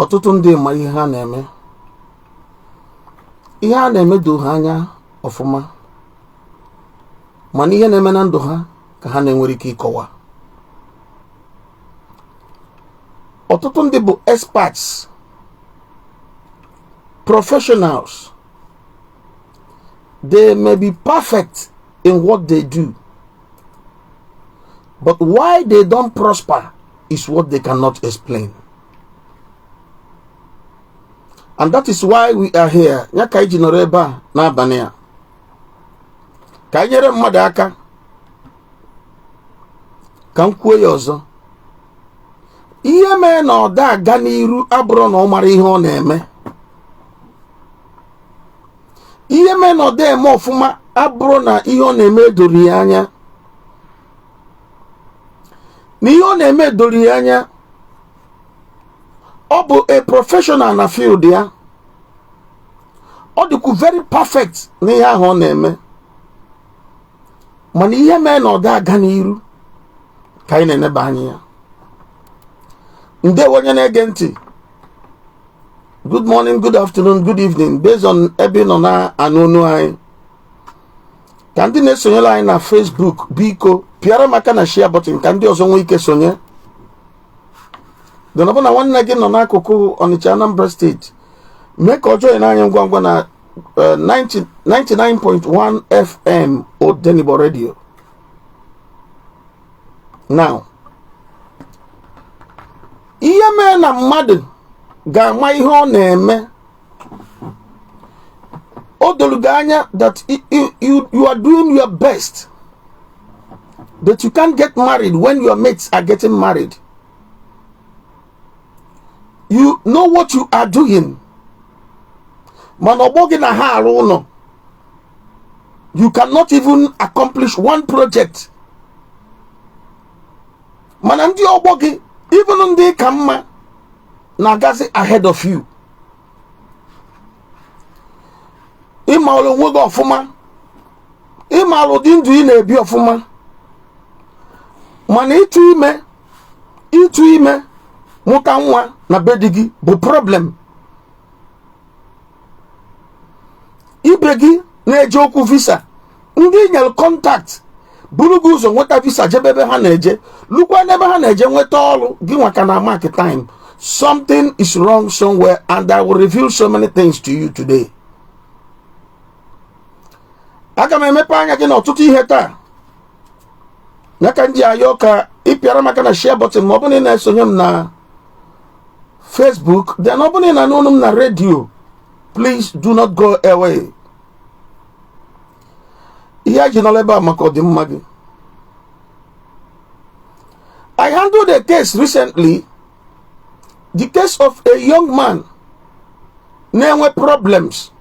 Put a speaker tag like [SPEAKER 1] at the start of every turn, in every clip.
[SPEAKER 1] Ọtụtụ ndị ma ihe ha na-eme. Ihe ha na-eme doo ha anya ọfụma, mana ihe na-eme na ndụ ha ka ha na-enwerọ ike ịkọwa. Ọtụtụ ndị bụ experts, professionals. They may be perfect in what they do, but why they don't prosper is what they cannot explain. And that is why we are here. Ya ka anyị ji nọrọ ebe a n'abalị a, ka anyị nyere mmadụ aka. Ka m kwuo ya ọzọ, ihe mee na ọ da aga n'iru abụrọ na ọ marọ ihe ọ na-eme. Ihe mee na ọ da eme ọfụma abụrọ na ihe ọ na-eme edoro ya anya, na ihe ọ na-eme edoro ya anya. Ọ bụ a professional na field ya, ọ dịkwu very perfect n'ihe ahụ ọ na-eme, mana ihe mee na ọ da aga n'iru ka anyị na-eneba anya ya. Ndewo onye na-ege ntị. Good morning, good afternoon, good evening, based on ebe ị nọ na-anụ onu anyị. Ka ndị na-esonyere anyị na Facebook, biko pịara m aka na share button ka ndị ọzọ nwee ike sonye. Then ọ bụ na nwanne gị nọ n'akụkụ Ọnịcha, Anambra Steeti, mee ka ọ join anyị ngwa ngwa na 99.1 FM Odenigbo Radio. Now, ihe mee na mmadụ ga-ama ihe ọ na-eme, o doro gị anya that you are doing your best, but you can't get married when your mates are getting married. You know what you are doing, mana ọgbọ gị na ha arụ ụlọ. You cannot even accomplish one project, mana ndị ọgbọ gị, even ndị ka mma, na-agazi ahead of you. Ị maara onwe gị ọfụma, ị maara ụdị ndụ ị na-ebi ọfụma, mana ịtụ ime mụta nwa na be di gị bụ problem. Ibe gị na-eje okwu visa, ndị nyere contact buru gị ụzọ nweta visa jebe ebe ha na-eje, lukwa n'ebe ha na-eje nweta ọrụ, gị nwa ka na mark time. Something is wrong somewhere, and I will reveal so many things to you today. Aga m emepe anya gị n'ọtụtụ ihe taa. Ya ka m ji ayọ ka ị pịara m aka na share button ma ọ bụrụ na ị na-esonye m na Facebook. Then ọ bụrụ na ị na-anụ olu m na redio, please do not go away. Ihe a ji nọrọ ebe a maka ọdịmma gị. I handled a case recently, the case of a young man na-enwe problems.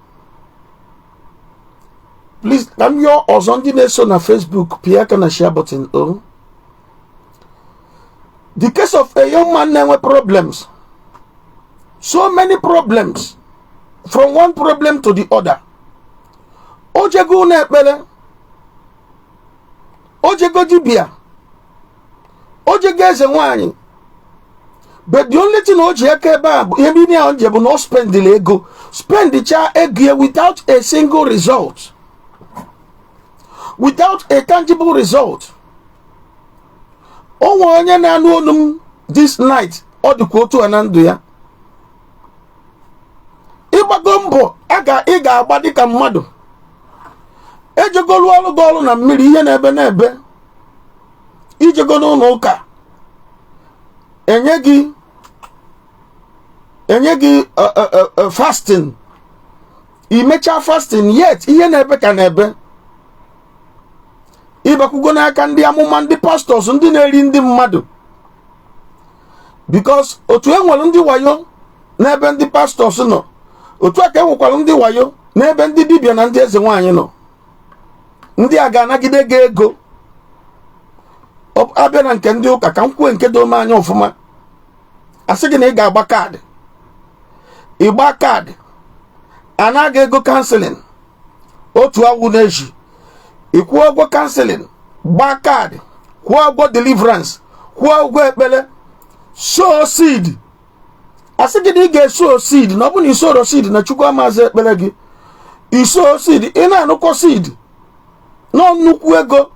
[SPEAKER 1] Please, ka m yọọ ọzọ, ndị na-eso na Facebook, pịa aka na share button o. The case of a young man na-enwe problems, so many problems, from one problem to the other. O jego ụlọ ekpere, o jego dibịa, o jego eze nwanyị, but the only thing o ji aka ebe a bụ ihe niile ahụ nje bụ na o spendịrị ego, spendichaa ego ya without a single result, without a tangible result. O nwere onye na-anụ olu m this night, ọ dịkwa otu a na ndụ ya. Ịgbago mbọ ị ga-agba dịka mmadụ, ejegolu ọrụ gị ọrụ na mmiri, ihe na-ebe na-ebe, ijego n'ụlọ ụka, enye gị fasting, imechaa fasting, yet ihe na-ebe ka na-ebe. Ịbakwugo n'aka ndị amụma, ndị pastors, ndị na-eri ndị mmadụ, because otu e nwere ndị wayo n'ebe ndị pastors nọ, otu a ka e nwekwara ndị wayo n'ebe ndị dibịa na ndị eze nwaanyị nọ. Ndị a ga-anagide gị ego. Abịa na nke ndị ụka, ka m kwuo nke doo m anya ọfụma, asị gị na ị ga-agba kaadị, ịgba kaadị, anaghị ego counseling otu awụ na-eji ịkwụọ ụgwọ counseling, gbaa kaadị, kwụọ ụgwọ deliverance, kwụọ ụgwọ ekpere, sow seed. Asị gị na ị ga-esow seed, na ọ bụ na i sowro seed na Chukwu ama aza ekpere gị. I sow seed, ị na-anụkọ seed nọ nnukwu ego.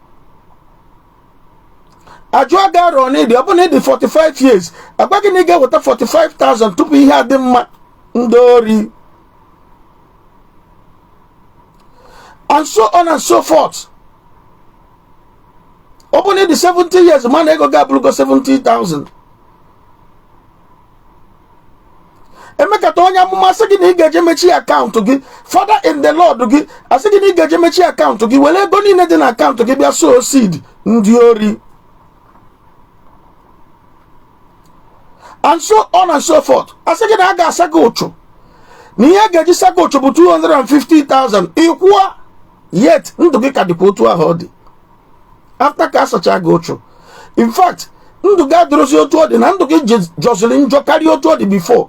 [SPEAKER 1] Ajụọ gị arọ na ịdị, ọ bụ na ịdị 45 years, agwa gị na ị ga-eweta 45,000 tupu ihe adị mma. Ndị ori and so on and so forth. Ọ bụ na ịdị 70 years, mana ego gị abụrụgo 70,000. Emekata onye amụma sị gị na ị ga-eje mechi akaụntụ gị, father in the Lord gị asị gị na ị ga-eje mechi akaụntụ gị, were ego niile dị na akaụntụ gị bịa sow seed. Ndị ori and so on and so forth. Asị gị na a ga-asa gị ụchụ, na ihe a ga-eji sa gị ụchụ bụ 250,000, ị kwụọ, yet ndụ gị ka dịkwa otu ahụ ọ dị after ka asacha gị ụchụ. In fact, ndụ gị adịrọzi otu ọ dị, na ndụ gị jọziri njọ karịa otu ọ dị before,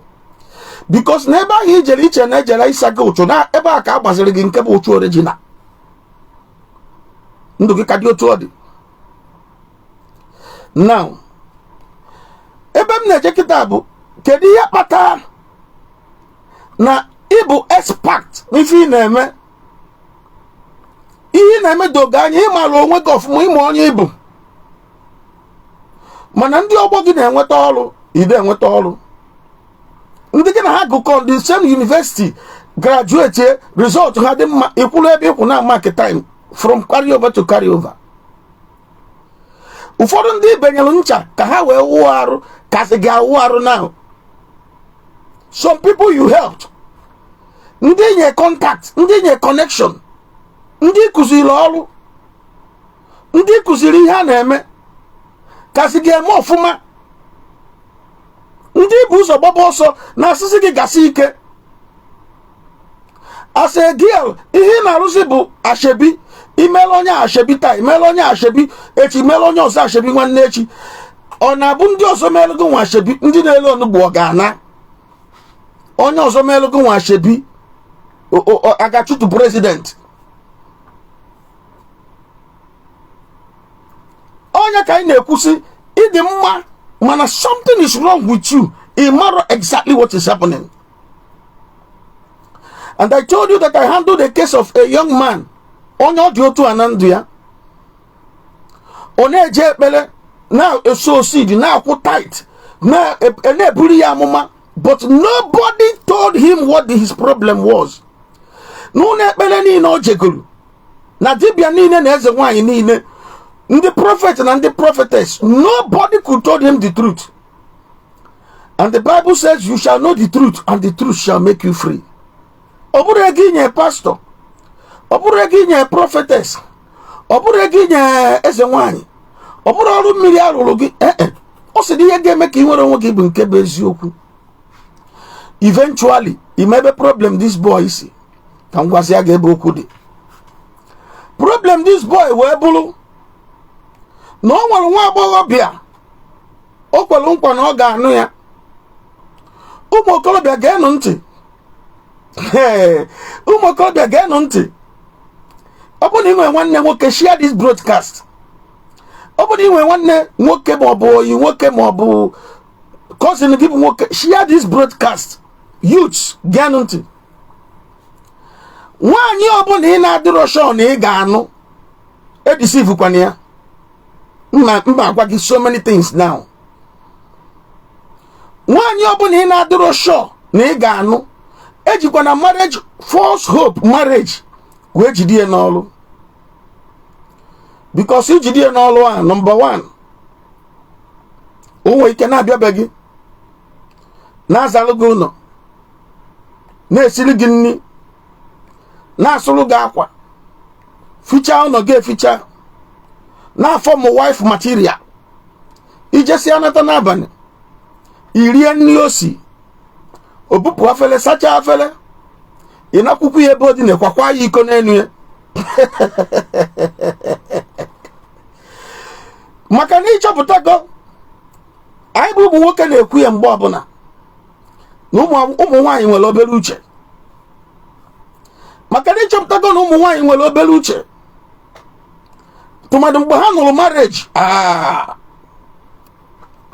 [SPEAKER 1] because na ebe ahụ ijere iche na ejere ịsa gị ụchụ, na ebe a ka a gbaziri gị nke bụ ụchụ original. Ndụ gị ka dị otu ọ dị now. Ebe m na-eje kịta bụ kedu ihe kpatara na ịbụ expert n'ife ị na-eme? Ihe ị na-eme dogo anya, ị maara onwe gị ọfụma, ịma onye ị bụ, mana ndị ọgbọ gị na-enweta ọrụ, ide enweta ọrụ. Ndị gị na ha gụkọ the same university graduate, result ha dị mma, ịkwụrụ ebe ịkwụ na mark time from carry over to carry over. Ụfọdụ ndị benyere ncha ka ha wee wụọ arụ kasị gị awụ arụ now. Some people you helped, ndị nye contact, ndị nye connection, ndị kụziri ọrụ, ndị kụziri ihe a na-eme kasị gị eme ọfụma, ndị bụ ụzọ gbaba ọsọ na asịsị gị gasị ike. As a girl, ihe ị na-arụzi bụ ashebi. Imeela onye ashebi taa, imeela onye ashebi echi, imeela onye ọzọ ashebi nwanne echi. Ọ na-abụ ndị ọzọ meelu gị nwa ashebi, ndị na-ele onugbu ọ ga-ana? Onye ọzọ meelu gị nwa ashebi agachụtụ president. Onye ka anyị na-ekwusi ịdị mma, mana something is wrong with you. Ị mara exactly what is happening. And I told you that I handled the case of a young man. Onye ọ dị otu a na ndụ ya, ọ na-eje ekpere, na-eso seed, na-akwụ tithe, na-eburu ya amụma, but nobody told him what his problem was. N'ụlọ ekpere niile o jegoro, na dibịa niile na eze nwaanyị niile, ndị prophet na ndị prophetess, nobody could told him the truth. And the Bible says you shall know the truth and the truth shall make you free. Ọ bụrụ ego inye pastor, ọ bụrụ ego inye prophetess, ọ bụrụ ego inye eze nwaanyị, ọ bụrụ ọrụ mmiri arụrụ gị, ee, ọ sị na ihe ga-eme ka ị nwere onwe gị bụ nke bụ eziokwu. Eventually, ime ebe problem this boy si ka m gwasị ya ga ebe okwu dị. Problem this boy wee bụrụ na o nwere nwa agbọghọbịa o kwere nkwa na ọ ga-anụ ya. Ụmụ okorobịa geenụ ntị, ụmụ okorobịa geenụ ntị. Ọ bụrụ na ị nwere nwanne nwoke, share this broadcast. Ọ bụrụ na ị nwere nwanne nwoke ma ọ bụ oyi nwoke ma ọ bụ cousin gị bụ nwoke, share this broadcast. Youths, geenụ ntị. Nwaanyị ọbụla ị na-adịrọ sure na ị ga-anụ, edeceivekwana ya. Mma agwa gị so many things now. Nwaanyị ọbụla ị na-adịrọ sure na ị ga-anụ, ejikwana marriage, false hope marriage wee jide ya n'ọlụ. Because ijide ya n'ọlụ a, number one, o nwere ike na-abịabe gị, na-azalụ gị ụlọ, na-esiri gị nri, na-asụrụ gị akwa, fichaa ụlọ gị eficha, na-afọ m wife material. Ijesi anata n'abalị, irie nri osi, o bupụ afele, sachaa afele, ị nakwukwu ya ebe ọ dị, na-ekwakwa ya iko n'elu ya. Maka na ịchọpụtago, anyị bụ ụmụ nwoke na-ekwu ya mgbe ọbụla na ụmụ nwaanyị nwere obere uche. Maka na ịchọpụtago na ụmụ nwaanyị nwere obere uche, tụmadụ mgbe ha nụrụ marriage,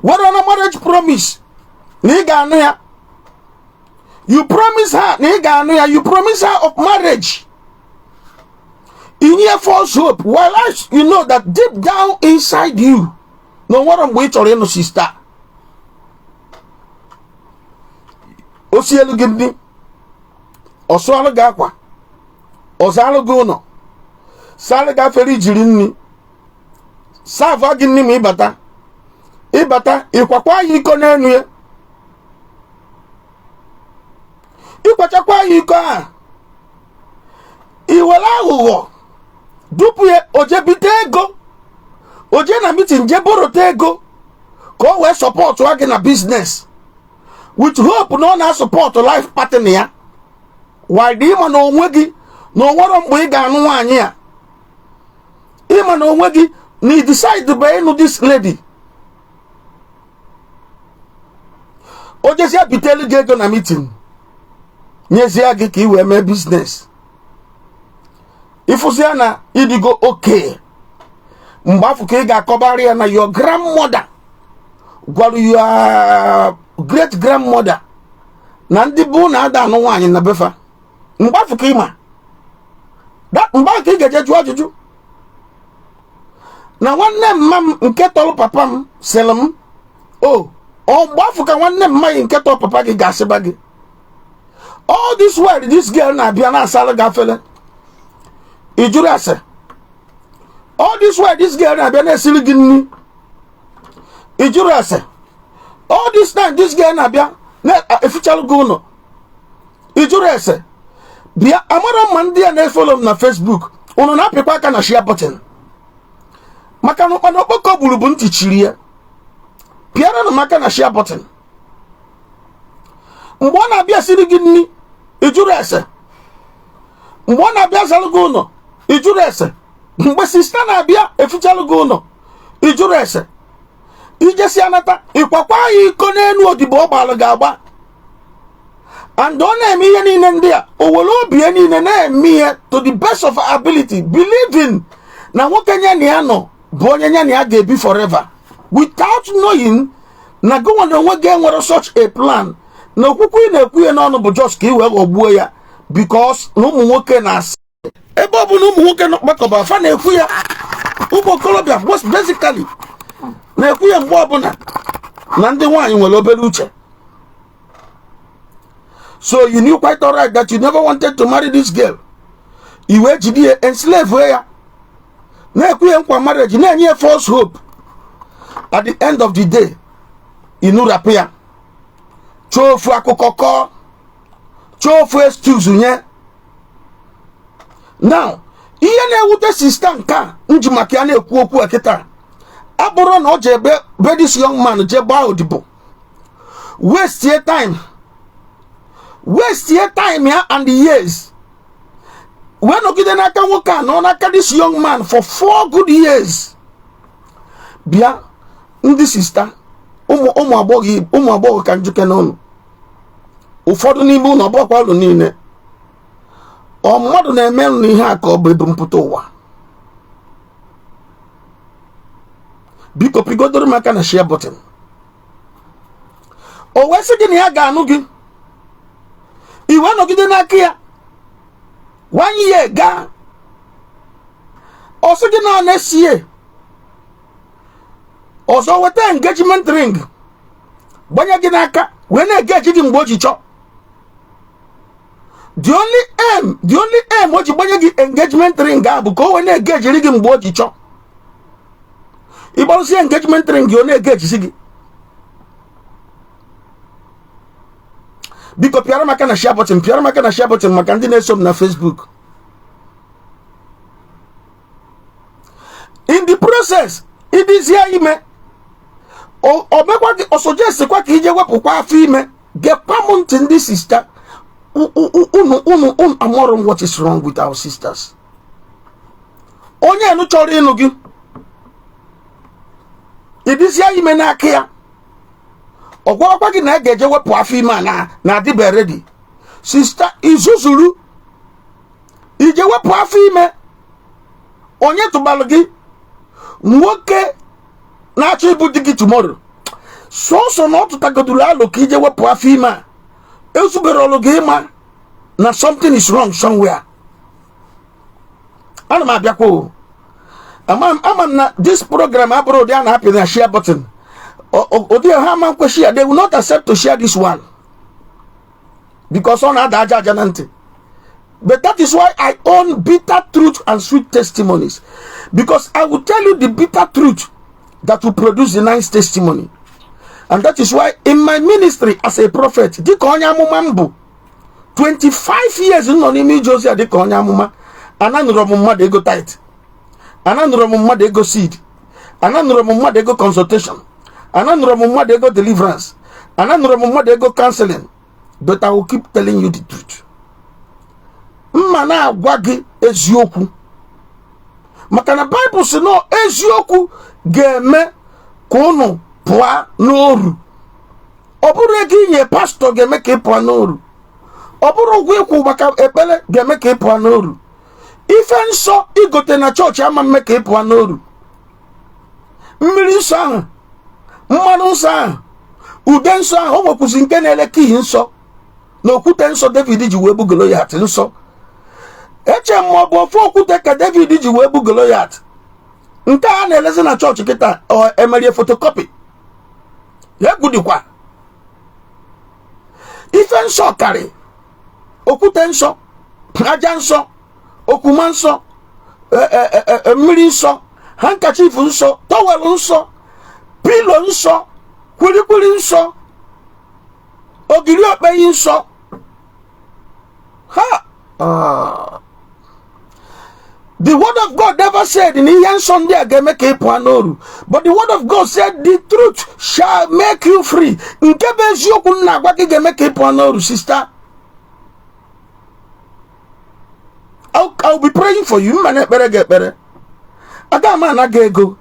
[SPEAKER 1] were na marriage promise na ị ga-anụ ya. You promise her na ị ga-anụ ya. You promise her of marriage. Inye false hope, while as you know that deep down inside you na o nwere mgbe ị chọrọ ịnụ sister. O sielu gị nri, ọ sụalụ gị akwa, ọ zaalụ gị ụlọ, saalụ gị afere ijiri nri, serve gị nri ma ịbata ịbata ịkwakwa ya iko n'enu ya, ịkwachakwa ya iko a, i were aghụghọ dupu ya, o je bite ego, o je na meeting je borrowta ego ka o wee support gị na business, with hope na ọ na-asupport life partner ya, while ịma na onwe gị na o nwere mgbe ị ga-anụ nwaanyị a. Ịma na onwe gị na ị decide bụ ịnụ this lady. O jezie bitelu gị ego na meeting, nyezie gị ka ị wee mee business. Ịfụzie na ịdịgo okay, mgbe afụ ka ị ga-akọbara ya na your grandmother gwara your great grandmother na ndị bụ na ada anụ nwaanyị na befa. Mgbe afụ ka ị ma, mgbe ahụ ka ị ga-eje jụọ ajụjụ na nwanne mma m nke tọrọ papa m sịrị m o. Mgbe afụ ka nwanne mma gị nke tọrọ papa gị ga-asịba gị, all this while this girl na-abịa na-asara gị afele, ị jụrụ ase. All this while this girl na-abịa na-esiri gị nri, ị jụrụ ase. All this time this girl na-abịa na-efichalụ gị ụlọ, ị jụrụ ase. Bịa, amara mma ndị a na-efollow m na Facebook, unu na-apịkwa aka na share button, maka na ụkpana okpoko gburu bụ ntị chiri ya. Pịara m aka na share button. Mgbe ọ na-abịa siri gị nri, ị jụrụ ese. Mgbe ọ na-abịa zalụ gị ụlọ, ị jụrụ ese. Mgbe sister na-abịa efichalụ gị ụlọ, ị jụrụ ese. Ijesi anata, ịkwakwa ya iko n'elu odibo ọ gbalụ gị agba. And ọ na-eme ihe niile ndị a, o were obi ya niile na-eme ihe to the best of her ability, believing na nwoke ya na ya nọ bụ onye ya na ya ga-ebi forever, without knowing na gị nwere onwe gị enwere such a plan, na okwukwe ị na-ekwu ya n'ọnụ bụ just ka ị wee ghọgbuo ya, because na ụmụ nwoke na-asị ebe ọ bụ na ụmụ nwoke gbakọba afa na-ekwu ya, ụmụ okorobịa most basically na-ekwu ya mgbe ọbụla na ndị nwaanyị nwere obere uche. So you knew quite alright that you never wanted to marry this girl. I wee jide ya, enslave ya, na-ekwu ya nkwa marriage, na-enye ya false hope. At the end of the day, ịnụrapụ ya, chọọ ofu akụkọ kọọ, chọọ ofu excuse nye. Now, ihe na-ewute sister nke a nji maka ya na-ekwu okwu a kịta abụrụ na ọ ji ebe be this young man jee gbaa odibo, waste time, waste time ya and the years, wee nọgide n'aka nwoke a, nọ n'aka this young man for 4 good years. Bịa, ndị sister, ụmụ agbọghọ, ụmụ agbọghọ ka njuke n'ụlọ, ụfọdụ n'ime ụlọ ọgbakwa ụlọ niile, ọ mmadụ na-eme nụ ihe a ka ọ bụ ebumpụta ụwa. Biko pịgodoro m aka na share button. O wee sị gị na ya ga-anụ gị, i wee nọgide n'aka ya 1 year gaa, ọ sị gị na next year ọzọ weta engagement ring gbanye gị n'aka, wee na-egeji gị mgbe o ji chọọ. The only aim o ji gbanye gị engagement ring a bụ ka o wee na-egejiri gị mgbe o ji chọọ. Ịgbarụsie engagement ring, ọ na-egejisi gị. Biko pịara m aka na share button, pịara m aka na share button maka ndị na-eso m na Facebook. In the process, ịdịzie ime, o mekwa gị, o suggestkwa ka ije wepụkwa afọ ime. Gekwa m ntị ndị sister, unu unu unu amụrụ m what is wrong with our sisters. Onye enu chọrọ ịnụ gị, ịdịzie ime n'aka ya, ọ gwakwa gị na a ga-eje wepụ afọ ime a na adịbe ready. Sister, izuzuru ije wepụ afọ ime, onye tụbalụ gị nwoke na-achọ ịbụ di gị tomorrow, sọsọ na ọ tụtagodoro alụ ka ije wepụ afọ ime a, Ezubere ọlụ gị ịma na something is wrong somewhere. Ana m abịakwa o. Ama m na this program abụrụ ụdị a na-apị na share button. Ụdị ha ama nkwe share. They will not accept to share this one because ọ na-ada aja aja na ntị. But that is why I own bitter truth and sweet testimonies, because I will tell you the bitter truth that will produce the nice testimony. And that is why in my ministry as a prophet, dịka onye amụma m bụ 25 years nọ n'ime ije ozi a, dịka onye amụma, ananụrụ m mmadụ ego tithe, ananụrụ m mmadụ ego seed, ananụrụ m mmadụ ego consultation, ananụrụ m mmadụ ego deliverance, ananụrụ m mmadụ ego counseling. But I will keep telling you the truth. Mma na-agwa gị eziokwu, maka na Baịbụl sị na eziokwu ga-eme ka unu pụọ n'oru. Ọ bụrụ ego inye pastọ ga-eme ka ị pụọ n'oru, ọ bụrụ ụgwọ ịkwụ maka ekpere ga-eme ka ị pụọ n'oru, ife nsọ igote na chọọchị ama mme ka ị pụọ n'oru. Mmiri nsọ ahụ, mmanụ nsọ ahụ, ude nsọ ahụ, o nwekwụzi nke na-ele kihi nsọ na okwute nsọ David ji wee gbu Goliath nsọ. Eche m ma ọ bụ ofu okwute ka David ji wee gbu Goliath. Nke a na-elezi na chọọchị kịta, ọ emerie photocopy. Egwu dịkwa. Ife nsọ karị okwute nsọ, aja nsọ, okwuma nsọ, mmiri nsọ, handkerchief nsọ, towel nsọ, pillow nsọ, kwilikwili nsọ, ogiri okpeyi nsọ ha. Ah. The word of God never said na ihe nsọ ndị a ga-eme ka ị pụọ n'oru, but the word of God said the truth shall make you free. Nke bụ eziokwu m na-agwa gị ga-eme ka ị pụọ n'oru. Sister, I'll be praying for you. Mma na-ekpere gị ekpere. Aga m ana gị ego.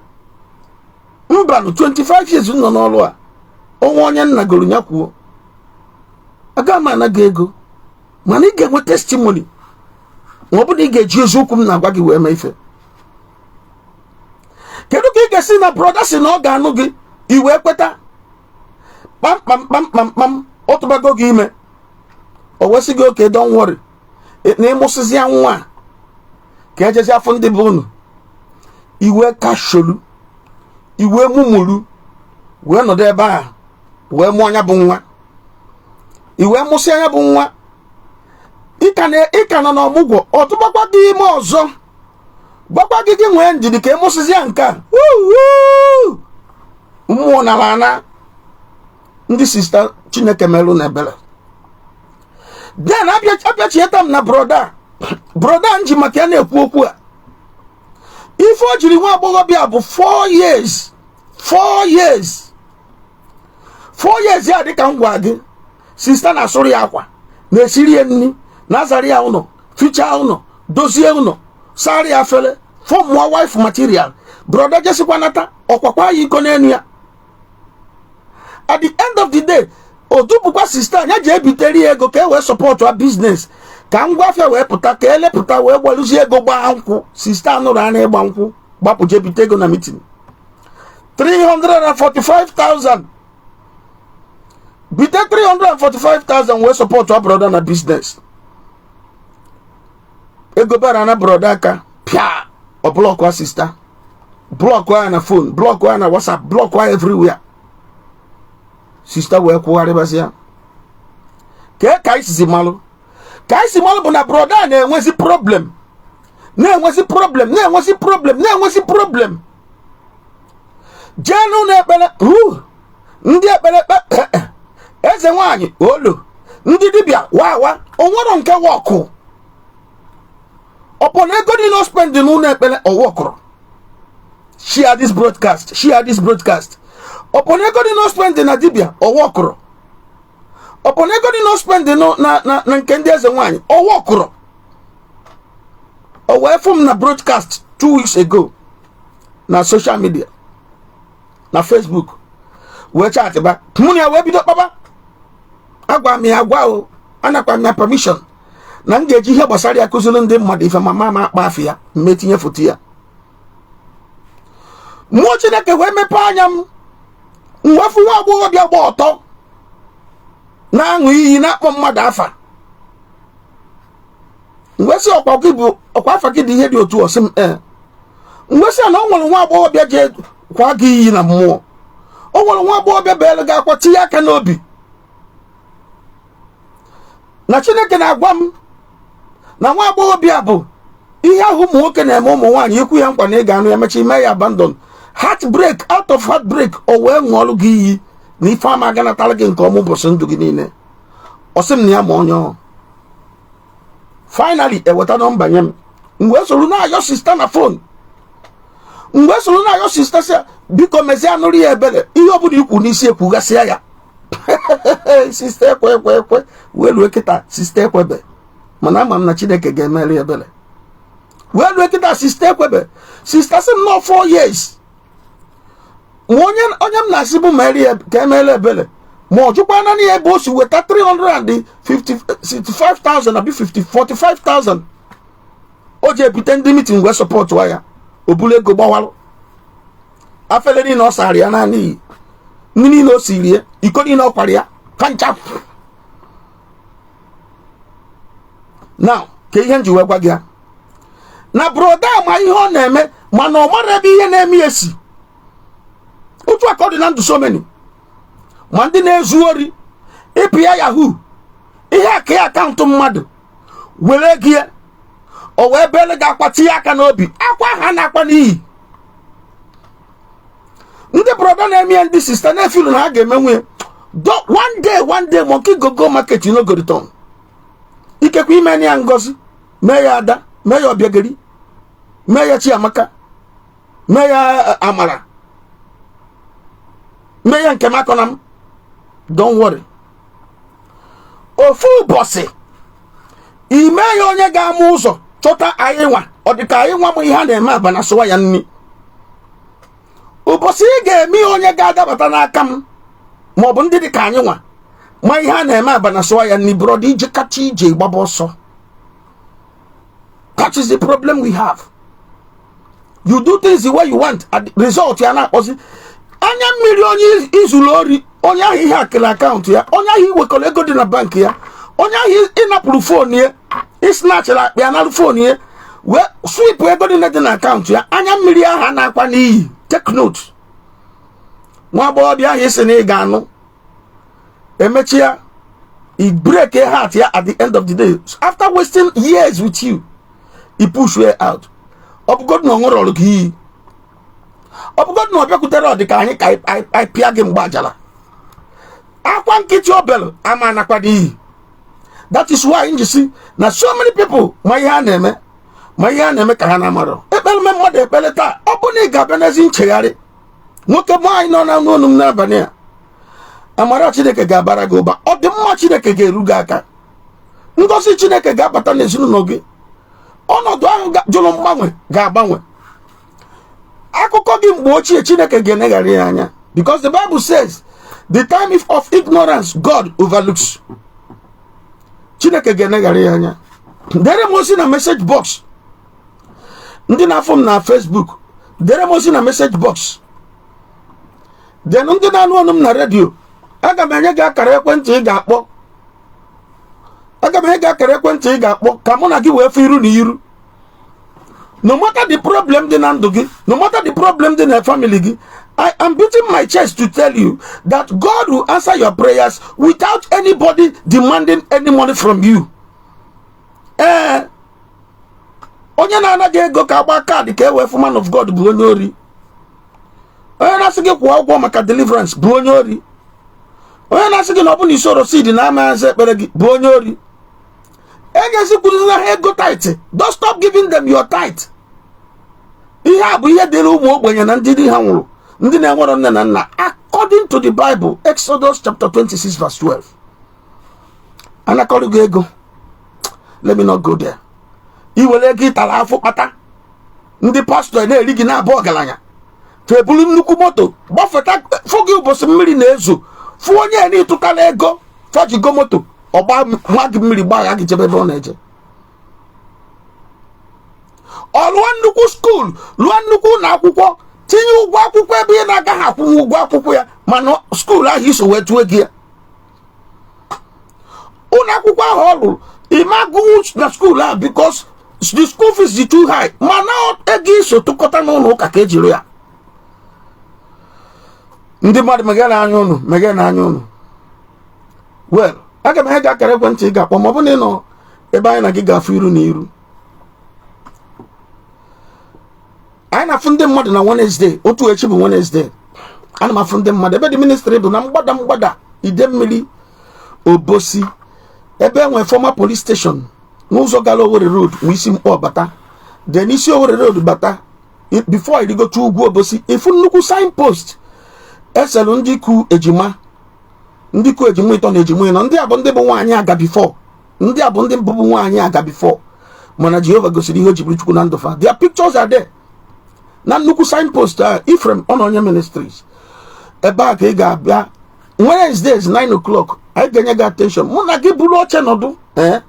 [SPEAKER 1] Mbanụ, 25 years nọ n'ọrụ a, onwe onye nna goro ya kwuo, aga m ana gị ego, mana ị ga-enwe testimony ma ọ bụ na ị ga-eji eziokwu m na-agwa gị wee mee ife. Kedu ka ị ga-esi na brother si na ọ ga-anụ gị, i wee kweta kpamkpam kpamkpam kpam? Ọ tụbago gị ime, o wesị gị, "Okay, don't worry," na ịmụsịzi ya nwa a, ka ejezi afọ ndị bụ unu. Iwe kasholu, iwe mumuru, wee nọdụ ebe a wee mụọ anya bụ nwa. Iwe mụsị anya bụ nwa, ị ka nọ n'ọmụgwọ, ọ tụbakwa gị ime ọzọ, gwakwa gị gị nwee ndidi ka ịmụsịzi ya nke a. Wuu! Mmụọ nara ana. Ndị sister, Chineke merụ na ebere. Then abịachieta m na brother, brother m ji maka ya na-ekwu okwu a. Ife o jiri nwa agbọghọbịa bụ 4 years, 4 years, 4 years. Ya dịka m gwa gị, sister na-asụrụ ya akwa, na-esiri ya nri, na-azara ya ụlọ, fichaa ụlọ, dozie ụlọ, sara ya afere, formụọ wife material. Brother jesikwa nata, ọkwakwa ya iko n'elu ya. At the end of the day, o dupụkwa sister anya ji ebitere ya ego ka e wee support a business, ka ngwa afịa wee pụta, ka elepụta, wee gbalụzie ego gbaa nkwụ. Sister anụrụ anya ịgba nkwụ, gbapụ jee bite ego na meeting, 345,000. Bite 345,000 wee support a brother na business. Ego bara na brother aka pịa, ọ block sister, block ya na phone, block ya na WhatsApp, block ya everywhere. Sister wee kwụgharịbazịa. Kee ka anyị sizi malụ? Ka anyị si malụ bụ na brother na-enwezi problem, na-enwezi problem, na-enwezi problem, na-enwezi problem. Jee n'ụlọ ekpere hu, ndị ekpere kpe eze nwanyị olu, ndị dibịa wawa, onwero nke wọkụ. Ọpọ na ego niile o spend n'ụlọ ekpere, ọwọkụrụ. Share this broadcast, share this broadcast. Ọpọ na ego niile o spend na dibịa, ọwọkụrụ. Ọpọ na ego niile o spend na nke ndị eze nwanyị, ọwọkụrụ. O wee fụ m na broadcast 2 weeks ago na social media, na Facebook, wee chatịba mụ na ya, wee bido kpaba. Agwa m ya agwa o, anakwa m ya permission na m ga-eji ihe gbasara ya kụziri ndị mmadụ ife, ma ma akpa afọ ya mme tinye foto ya. Mmụọ Chineke wee mepee anya m, m wee fụ nwa agbọghọbịa gba ọtọ. Na-aṅụ iyi, na-akpọ mmadụ afa. Mgbe sị ọkwa gị bụ ọkwa afa gị dị ihe dị otu ọsị m, ee. Mgbe sị na o nwere nwa agbọghọbịa jee kwa gị iyi na mmụọ, o nwere nwa agbọghọbịa beere gị akwa, tinye aka n'obi, na Chineke na-agwa m na nwa agbọghọbịa bụ ihe ahụ ụmụ nwoke na-eme ụmụ nwaanyị, ikwu ya nkwa na ị ga-anụ ya, mecha ime ya abandon, heartbreak out of heartbreak, o wee ṅụọlụ gị iyi na ife ama aganatara gị nke ọma ụbọchị ndụ gị niile. Ọ sị m na ya ma onye ọ. Finally, eweta nọmba nye m. Mgbe soro na-ayọ sister na phone, mgbe soro na-ayọ sister, sị biko mezie, anụrụ ya ebere, ihe ọbụla ikwu n'isi ekwugasịa ya. Sister ekwe ekwe ekwe wee lue kịta. Sister ekwebe, mana ama m na Chineke ga-emeri ebere. Wee lue kịta, sister ekwebe. Sister sị m nọ 4 years ma onye m na-asị bụ meri ya ka emere ebere, ma ọ jụkwa naanị ya ebe o si weta 365,000 abi 50 45,000 o ji ebute ndị meeting wee support ya. O buru ego gbawalụ afele niile ọ sara ya naanị iyi, ndị niile o siri ya, iko niile ọ kwara ya kancha. Now, ka ihe m ji wee gwa gị ya na brother ma ihe ọ na-eme, mana ọ mara ebe ihe na-eme ya esi. Otu a ka ọ dị na ndụ so many, ma ndị na-ezu ori, ịpị ya yahoo, ihe aka ya account mmadụ were ego ya, o wee bere gị akwa, tinye aka n'obi, akwa ha na-akwa n'iyi. Ndị brother na-eme ya, ndị sister na-efilu na ha ga-eme nwunye. One day, one day, monkey go go market, you no go return. Ikekwe ime ya ngozi, mee ya ada, mee ya ọbịageri, mee ya Chiamaka, mee ya Amara, mee ya nke makọna m. Don't worry, ofu ụbọchị ime ya onye ga-ama ụzọ chọta anyị nwa. Ọ dị ka anyị nwa m ihe a na-eme abana sụwa ya nni. Ụbọchị ị ga-eme ya onye ga-adabata n'aka m, ma ọ bụ ndị dị ka anyị nwa ma ihe a na-eme abana sụwa ya nni. Brother, ije kacha ije gbaba ọsọ. That is the problem we have. You do things the way you want and the result ya na-akpọzi anya mmiri. Onye izuru ori, onye ahụ ihe akịrị account ya, onye ahụ iwekọrọ ego dị na bank ya, onye ahụ ịnapụrụ phone ya, ịsnachara akpa ya, narụ phone ya, wee sweep ego niile dị na account ya, anya mmiri ahụ a na-akwa n'iyi. Take note, nwa agbọghọbịa ahụ isi na ị ga-anụ, emechi ya, i break a heart ya. At the end of the day, after wasting years with you, i push way out. Ọ bụgodị na ọ ṅụrọrụ gị iyi, ọ bụgodị na ọ bịakwutere, ọ dị ka anyị ka anyị pịa gị mgbe ajara akwa nkịtị obelu ama anakwa n'iyi. That is why nji si na so many people ma ihe a na-eme, ma ihe a na-eme ka ha na-amarọ. Ekpere me mmadụ ekpere taa, ọ bụ na ị ga-abịa n'ezi nchegharị. Nwoke nwaanyị nọ na n'onu m n'abalị a, amara Chineke ga-abara gị ụba, ọ dị mma, Chineke ga-eru gị aka, ngọzi Chineke ga-abata n'ezinụlọ gị, ọnọdụ ahụ jụrụ mgbanwe ga-agbanwe. Akụkọ gị mgbe ochie, Chineke ga-eneghara ya anya, because the Bible says the time of ignorance God overlooks. Chineke ga-eneghara ya anya. Dere m ozi na message box. Ndị na-afụ m na Facebook, dere m ozi na message box. Then ndị na-anụ ọnụ m na redio, aga m enye gị akara ekwentị ị ga-akpọ. Aga m enye gị akara ekwentị ị ga-akpọ ka mụ na gị wee fụ iru na iru. No matter the problem dị na ndụ gị, no matter the problem dị na family gị, I am beating my chest to tell you that God will answer your prayers without anybody demanding any money from you. Ee, onye na-anaghị ego ka agba card ka e wee fụ man of God bụ onye ori. Onye na-asị gị kwụọ ụgwọ maka deliverance bụ onye ori. Onye na-asị gị na ọ bụ na isoro seed na-ama aza ekpere gị bụ onye ori. Enyezikwurula ha ego tithe. Don't stop giving them your tithe. Ihe a bụ ihe dịrị ụmụ ogbenye na ndị di ha nwụrụ, ndị na-enwero nne na nna, according to the Bible, Exodus chapter 26 verse 12. Anakọrọ gị ego, let me not go there. Iwere ego ịtara afọ kpata, ndị pastọ na-eri gị na-abụ ọgaranya, fa ebulu nnukwu moto gbafeta fụ gị ụbọchị mmiri na-ezo, fụ onye na ịtụtala ego fajigo moto ọgba nwa gị mmiri gbagha gị jebe ebe ọ na-eje. Ọ lụọ nnukwu school, lụọ nnukwu ụlọ akwụkwọ, tinye ụgwọ akwụkwọ ebe ị na-agaghị akwụnwu ụgwọ akwụkwọ ya, mana school ahụ iso wee tụọ gị ya. Ụlọ akwụkwọ ahụ ọ lụrụ, ime agụnwu na school ahụ because the school fees dị too high, mana ego iso tụkọta n'ụlọ ụka ka ejiri ya. Ndị mmadụ, meghe anya unu, meghe anya unu. Well, aga m enye gị akara ekwentị ị ga-akpọ ma ọ bụ na ị nọ ebe anyị na gị ga-afụ iru na iru. Anyị na-afụ ndị mmadụ na Wednesday. Otu echi bụ Wednesday, ana m afụ ndị mmadụ ebe dị. Ministry bụ na mgbada mgbada Idemmili Obosi, ebe enwe former police station n'ụzọ gara Owerri Road. Ma isi Mkpọ bata, then isi Owerri Road bata, before irigote ugwu Obosi, ifu nnukwu signpost eselu ndị ku ejima, ndị ku ejima ịtọ na ejima ịnọ. Ndị a bụ ndị bụ nwaanyị aga before, ndị a bụ ndị mbụ bụ nwaanyị aga before, mana Jehova gosiri ihe o ji bụrụ Chukwu na ndụ fa. Their pictures are there na nnukwu signpost a, Ephraim Ọnọnye Ministries. Ebe a ka ị ga-abịa Wednesdays, 9 o'clock. Anyị ga-enye gị attention, mụ na gị buru oche nọdụ. Ee,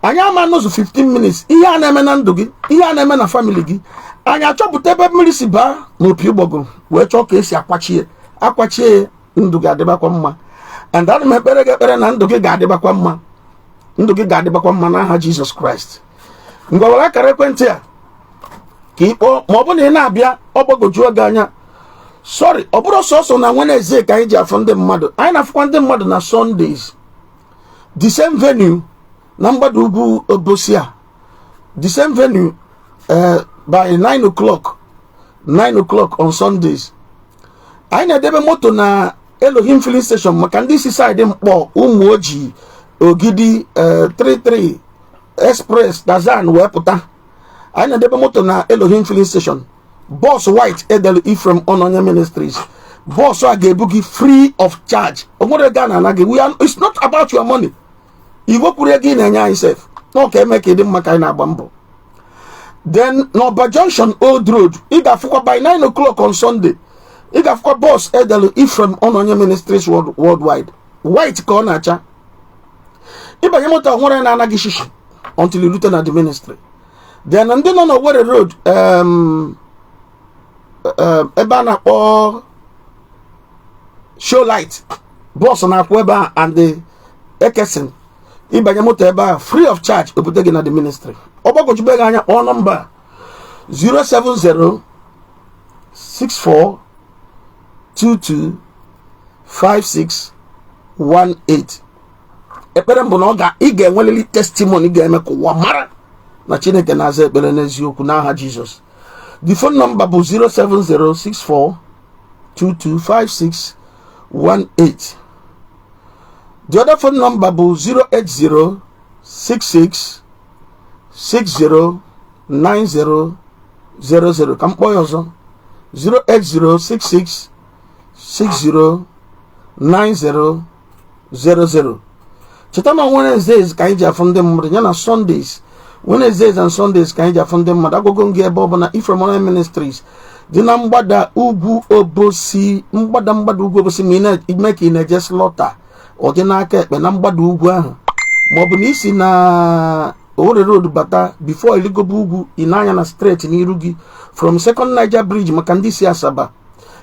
[SPEAKER 1] anyị ama n'ụzọ 15 minutes, ihe a na-eme na ndụ gị, ihe a na-eme na family gị, anyị achọpụta ebe mmiri si baa n'opi ụgbọgụrụ, wee chọọ ka esi akwachie akwachie. Ndụ gị adịbakwa mma. And ana m ekpere gị ekpere na ndụ gị ga-adịbakwa mma, ndụ gị ga-adịbakwa mma n'aha Jizọs Kraịst. Ngwa, were akara ekwentị a ka ị kpọọ ma ọ bụ na ị na-abịa, ọ gbagojuo gị anya. Sorry, ọ bụrụ sọsọ na Wednesday ka anyị ji afụ ndị mmadụ, anyị na-afụkwa ndị mmadụ na Sundays, the same venue na mgbada ugwu Obosi a, the same venue, by 9 o'clock, 9 o'clock on Sundays. Anyị na-edebe moto na Elohim Filling Station maka ndị si side Mkpọ, Ụmụ Ojii, Ogidi, 33 Express, Dazan wee pụta. Anyị na-edebe moto na Elohim Filling Station. Bus white edelu Ephraim Ononye Ministries, bus a ga-ebu gị free of charge. O nwere ego a na-ana gị. We are, it's not about your money. Igwe kwuru ego ị na-enye anyị sef na ka eme ka ị dị mma ka anyị na-agba mbọ. Then n'Ọba Junction, Old Road, ị ga-afụkwa by 9 o'clock on Sunday, ị ga-afụkwa bus edelu Ephraim Ononye Ministries Worldwide, white ka ọ na-acha. Ịbanye moto, nwere na-anaghị shishi until you rute na the ministry. Then ndị nọ n'Owerri Road, ebe a na-akpọ Showlight, bus na-akwụ ebe a and the Ekesin. Ịbanye moto ebe a free of charge, obute gị na the ministry. Ọ gbagwojube gị anya, kpọọ nọmba 070 64 22 56 18. Ekpere mbụ na ọ ga ị ga-enwerịrị testimony ga-eme ka ụwa mara na Chineke na-aza ekpere n'eziokwu n'aha Jizọs. The phone number bụ 07064 225618. The other phone number bụ 08066 609000. Ka m kpọọ ya ọzọ: 08066 609000. Cheta na Wednesdays ka anyị ji afụ ndị mmadụ, ya na Sundays. Wednesdays and Sundays ka anyị ji afụ ndị mmadụ. Agwụgwọ gị ebe ọbụla Ephraim Ononye Ministries dị na mgbada ugwu Obosi, mgbada mgbada ugwu Obosi. Ma ị na-eme ka ị na-eje Slaughter, ọ dị n'aka ekpe na mgbada ugwu ahụ, ma ọ bụ na isi na Owerri Road bata, before iligobe ugwu, ị na-anya na straight n'iru gị from Second Niger Bridge. Maka ndị si Asaba,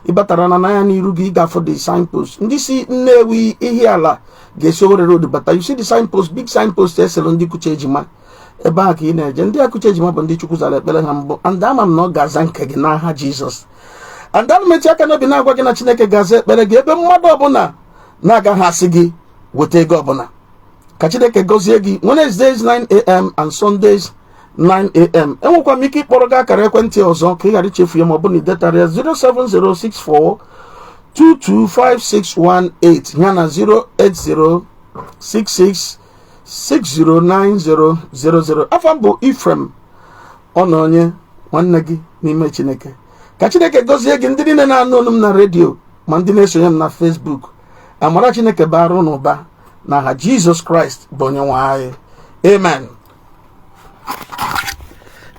[SPEAKER 1] ịbatara na n'anya n'iru gị, ị ga-afụ the signpost. Ndị si Nnewi, Ihiala ga-esi Owerri Road bata, you see the signpost, big signpost eselu ndị kucha ejima. Ebe a ka ị na-eje. Ndị akụcha ejima bụ ndị Chukwu zara ekpere ha mbụ, and ama m na ọ ga-aza nke gị n'aha Jizọs. And ana m eti aka n'obi na-agwa gị na Chineke ga-aza ekpere gị ebe mmadụ ọbụla na-agaghị asị gị weta ego ọbụla. Ka Chineke gọzie gị. Wednesdays 9 a.m. and Sundays 9 a.m. Enwekwa m ike ịkpọrọ gị akara ekwentị ọzọ ka ị ghara ichefu ya ma ọ bụ na idetara ya: 07064 225618 ya na 08066 609000. Afọ m bụ Ephraim Ọnọnye, nwanne gị n'ime Chineke. Ka Chineke gọzie gị. Ndị niile na-anụ olu m na redio ma ndị na-esonye m na Facebook, amara Chineke bara unu ụba n'aha Jizọs Kraịst bụ onye nwe anyị. Amen.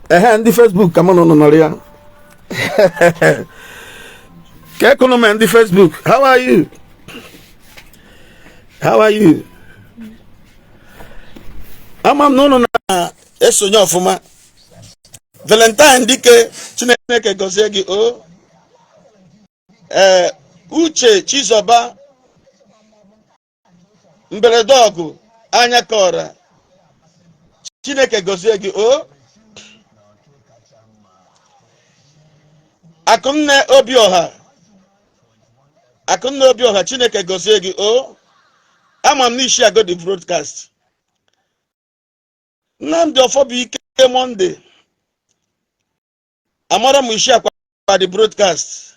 [SPEAKER 1] Ehe, ndị Facebook, ka mụ na unu nọrọ ya ka ekonomi. Ndị Facebook, how are you? How are you? Ama m na unu na-esonye ọfụma. Valentine Dike, Chineke gọzie gị o. Ee, Uche Chizọba, mberede ọgụ. Anya kọra, Chineke gozie gị o. Akụnne Obioha, Akụnne Obioha, Chineke gozie gị o. Ama m n'isi ago the broadcast. Nnamdi Ọfọbụike Monday, amara m isi akwa the broadcast.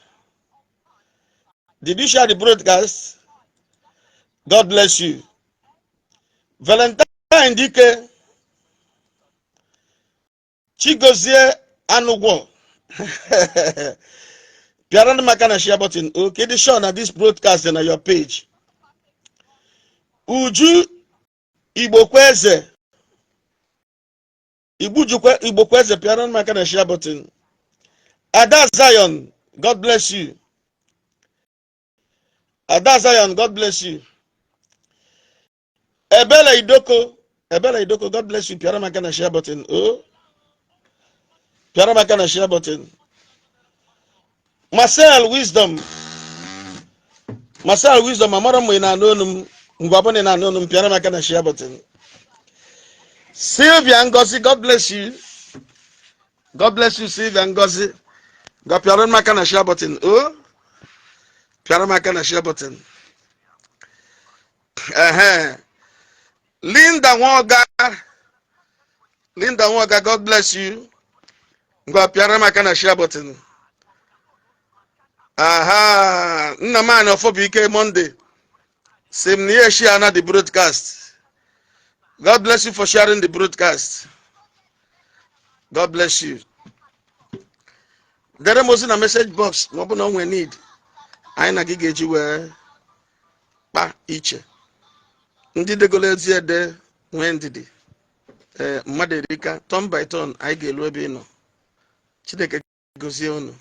[SPEAKER 1] Did you share the broadcast? God bless you. Valentine Dike, Chigozie Anugwo, pịara ndị maka na share button. Okay, dị sure na this broadcast dị na your page. Uju Igbokweze, Igbujukwe Igbokweze, pịara ndị maka na share button. Ada Zion, God bless you. Ada Zion, God bless you. Ebele Idoko, Ebele Idoko, God bless you. Pịara maka na share button. Oh, pịara maka na share button. Marcel Wisdom, Marcel Wisdom, amara m ị na-anụ olu m. Ngwa, bụ na ị na-anụ olu m, pịara maka na share button. Sylvia Ngozi, God bless you. God bless you, Sylvia Ngozi. Ngwa, pịara maka na share button. Oh, pịara maka na share button. Ehe. Linda Nwoga, Linda Nwoga, God bless you. Ngwa, pịara maka na share button. Aha, nna m anyị Ọfọbụike Monday si m na ihe share na the broadcast. God bless you for sharing the broadcast. God bless you. Dere m ozi na message box ma ọ bụ na o nwee need anyị na gị ga-eji wee kpa iche. Ndị degolo ezi ede, nwee ndidi. Ee, mmadụ erika. Turn by turn, anyị ga-elu ebe ị nọ. Chineke gozie unu.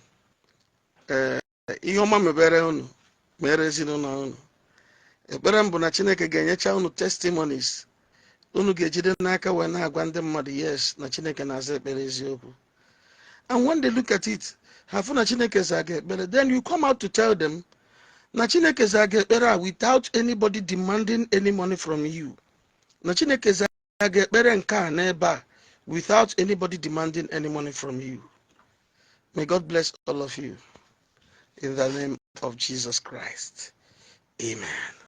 [SPEAKER 1] Ee, ihe ọma mebere unu, mere ezinụlọ unu. Ekpere m bụ na Chineke ga-enyecha unu testimonies unu ga-ejide n'aka wee na-agwa ndị mmadụ, yes, na Chineke na-aza ekpere eziokwu. And when they look at it, ha fụ na Chineke zaga ekpere, then you come out to tell them na Chineke zaga ekpere a without anybody demanding any money from you, na Chineke zaga ekpere nke a n'ebe a without anybody demanding any money from you. May God bless all of you in the name of Jesus Christ. Amen.